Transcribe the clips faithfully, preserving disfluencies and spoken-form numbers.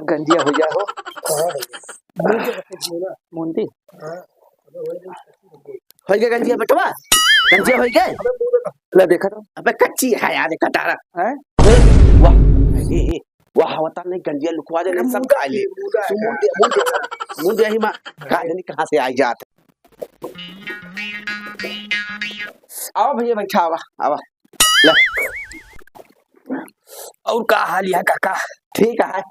गंजिया हो जाए हो। हाँ भैया। मुंदी रखे थे ना। मुंदी। हाँ। अबे वही नहीं, कच्ची हो गई। होई गए गंजिया बेटवा? गंजिया होई गए? अबे मुंह देखा। ले देखा तो। अबे कच्ची है यार, ये कटारा। हैं? वाह, ये, ये, वाह, होता नहीं, गंजिया लुकवा दे, अरे नहीं, सब मुंदा खा ले। है, मुंदा है। तू मुंह दे, मुंह दे, मुंह दे ही माँ, का जानी कहाँ से आई जात। आवा भैया, बैठा, आवा, आवा। ले। और का हाल है काका? ठीक है।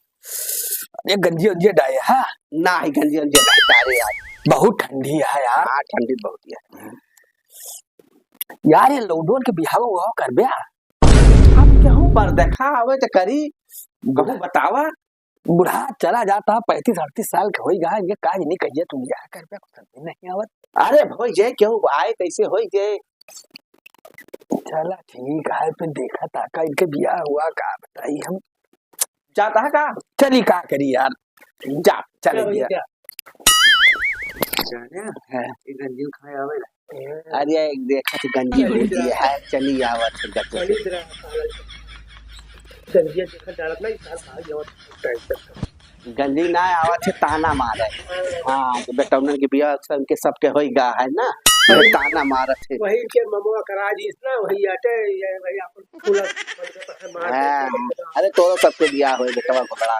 ये गंजी उंजी डाए, हाँ? ना ही गंजी उंजी डाए, तारे यार। बहुत ठंडी है यार। हाँ, ठंडी बहुत है। यार, ये lockdown के बिहाव उहाव करबे यार? अब केहू पर देखा आवे तो करी, केहू बतावा। बूढ़ा चला जाता, पैंतीस अड़तीस साल के होई गा, ये काज नहीं कहिए तू, बियाह करबे, कुछ समझ नहीं आवत। अरे होई जाए, केहू आए कैसे होई जाए। चला ठीक है, फिर देखा ताका इनके बियाह हुआ का बताई हम। जाता है का? चली का करी यार, जा चले चलो गया। भैया। जाने? हाँ। एक गंजी खाए आवे। अरे एक देखा तो गंजी हो गई है, चली आवत है गंजी। चली जरा। गंजिया देखा डालत ना, इस साल भाग जावत टाइम तक। गंजी ना आवत है, ताना मारे। हाँ, तो बेटौनन के बियाह सबके, सबके होई गा है ना, ये ताना मारत है। वही के ममवा करा दीस ना, वही आटे, ये वही अपन पूरा बन के पत्थर मार हाँ, देते हैं। अरे तोरो सबके बियाह होई बेटवा घोड़ा।